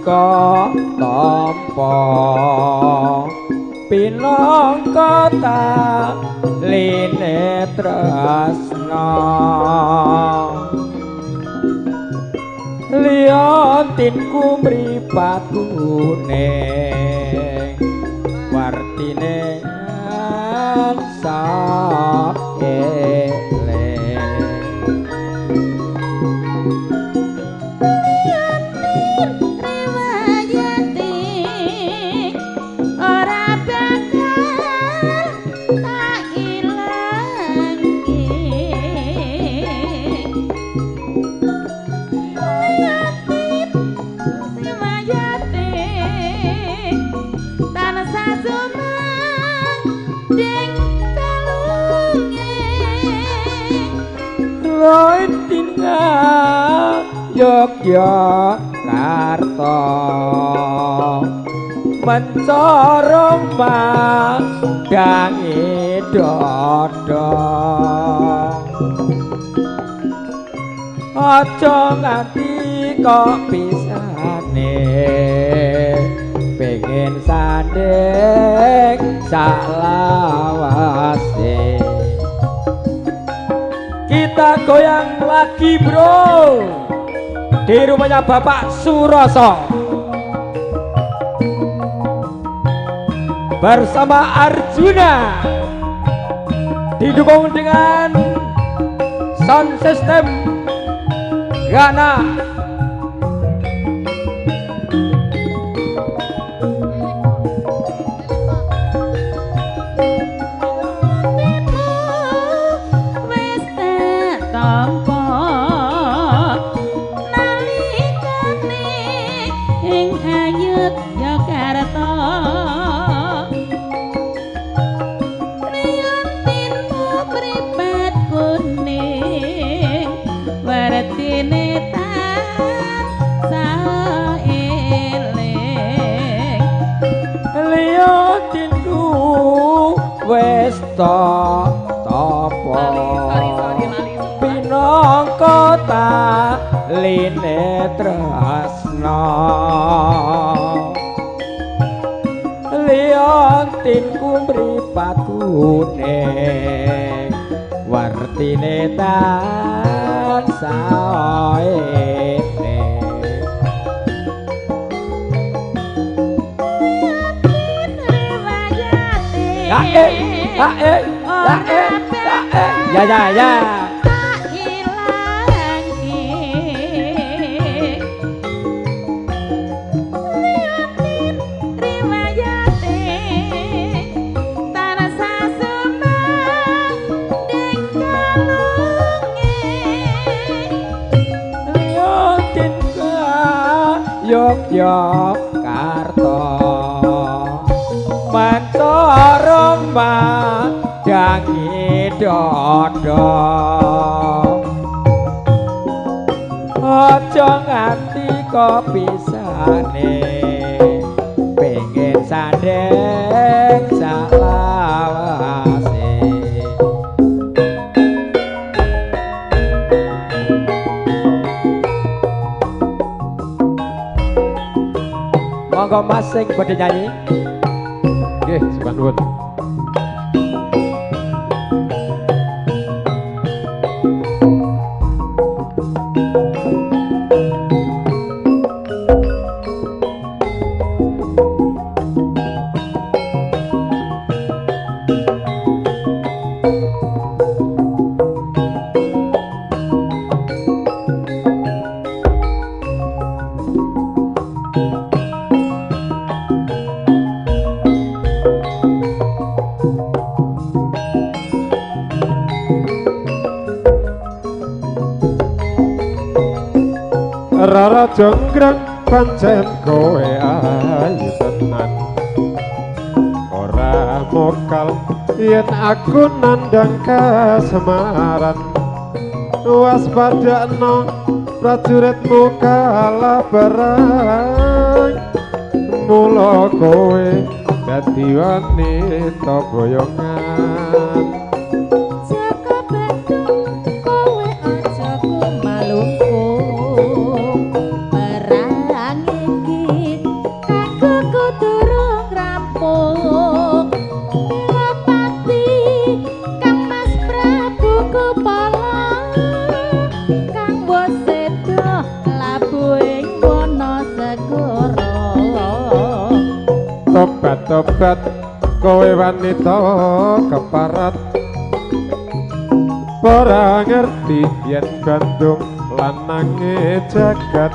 kok tampa pinangka taline tresna liyantinku mripat kuning wartine tansah eling. Liyatin riwayate ora bakal tak ilangke. Liyatin riwayate tansah sumandhing kalunge. Liyatin Yogyakarta mencorong madangi dada aja nganti kok pisane pengen sanding saklawase. Kita goyang lagi bro di rumahnya Bapak Suroso bersama Arjuna, didukung dengan sound system Gana. Tinmu wis tampa nalikane ing Yogyakarta. Liyantinmu mripat kuning wertine tansah eling. Liyantinku wis tak tampa pinangka taline tresna liyantinku mripat kuning wartine tansah eling. Liyatin riwayate Ya eh ya eh ya eh ya eh ya ya ya. tak ilangke. Liyatin riwayate tansah sumandhing kalunge. Liyatin Yogyakarta mencorong madangi dada aja nganti kok pisane pengen sandeng saklawase. Monggo Mas sing badhe nyanyi. Nggih, sembah nuwun. Rara Jonggrang pancen kowe ayu tenan, ora mokal yen aku nandang kasemaran. Waspadakno prajuritmu kalah perang, mula kowe dadi wanita boyongan. Jaka Bathuk kowe aja kumalungkung, perang iki Tobat kowe wanita keparat, ora ngerti yen Bandung lanange jagat.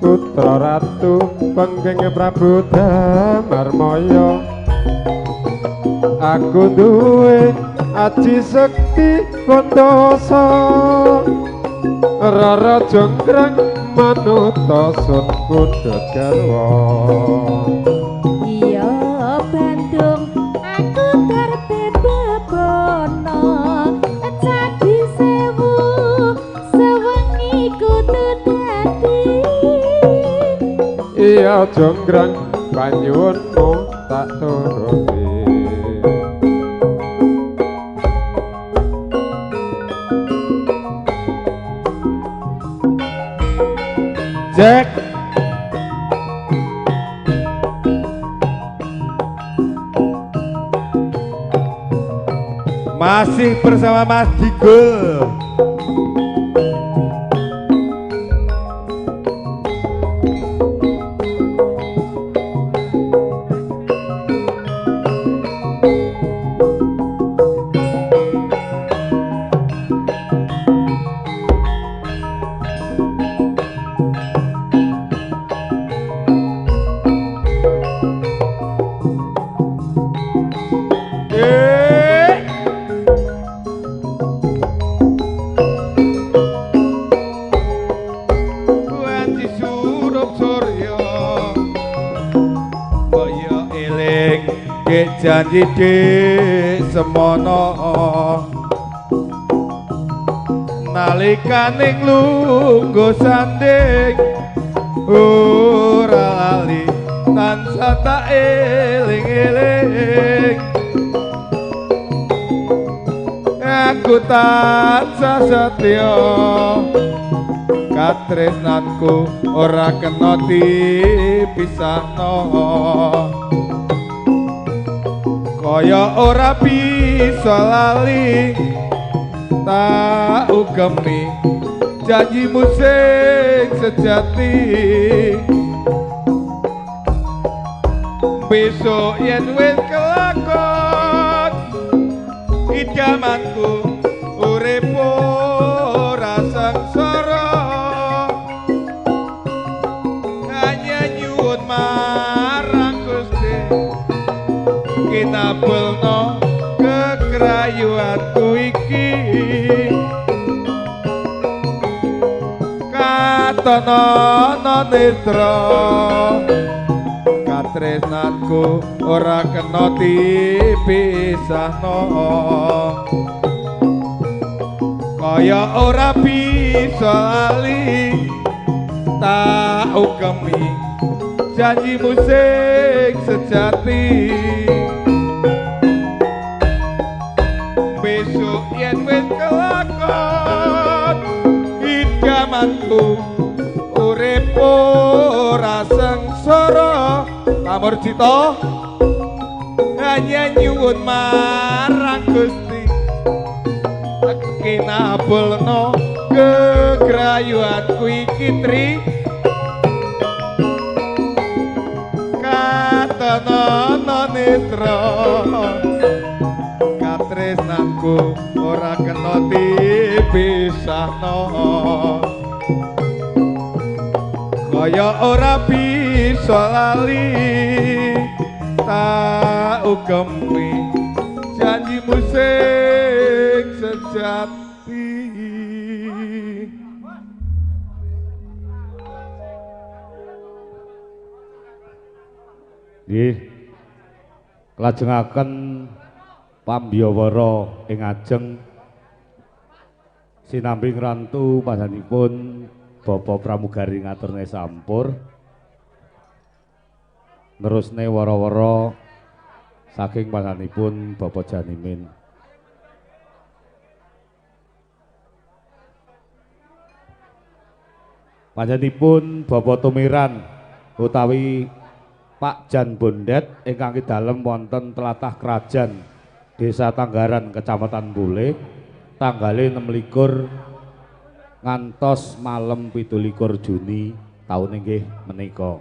Putra ratu pengging Prabu Damarmaya, aku duwe aji sekti bondoso, Rara Jonggrang manuta sun pundhut garwa. Iya Bandung aku darbe bebono, candi sewu sewengi kudu dadi. Iya Jonggrang panyuwunmu tak turuti. Jack. Masih bersama Mas Digul. Janji dik semono nalikaning lungguh sanding ora lali tansah tak eling-eling. Aku tansah setya katresnanku ora kena dipisahno, kaya ora bisa lali tak ugemi janjimu sing sejati. Besok yen wis kelakon idamanku urip ora sengsara, hanya nyuwun marang Gusti kinabelno kekrayuanku iki. Katono netra katresnanku ora kena dipisahno, kaya ora bisa lali tak ugemi janjimu sing sejati. Besok yen wis kelakon idamanku urip ora sengsara, Pamurjita hanya nyuwun marang Gusti kinabelno kegrayuanku iki tri. Katenono netra katresnanku ora kena dipisahno, kaya ora bisa lali tak ugemi janjimu sing sejati. Nggih, lajengaken pambiyawara ing ajeng sinambi ngrantu panjenenganipun Bapak Pramugari ngaturne sampur nerusne wara-wara saking panjenenganipun Bapak Janimin. Panjenenganipun Bapak Tumiran utawi Pak Jan Bondet ingkang kidalem wonten tlatah Krajan, Desa Tanggaran, Kecamatan Bule, tanggale 26 ngantos malem 27 Juni taun inggih menika.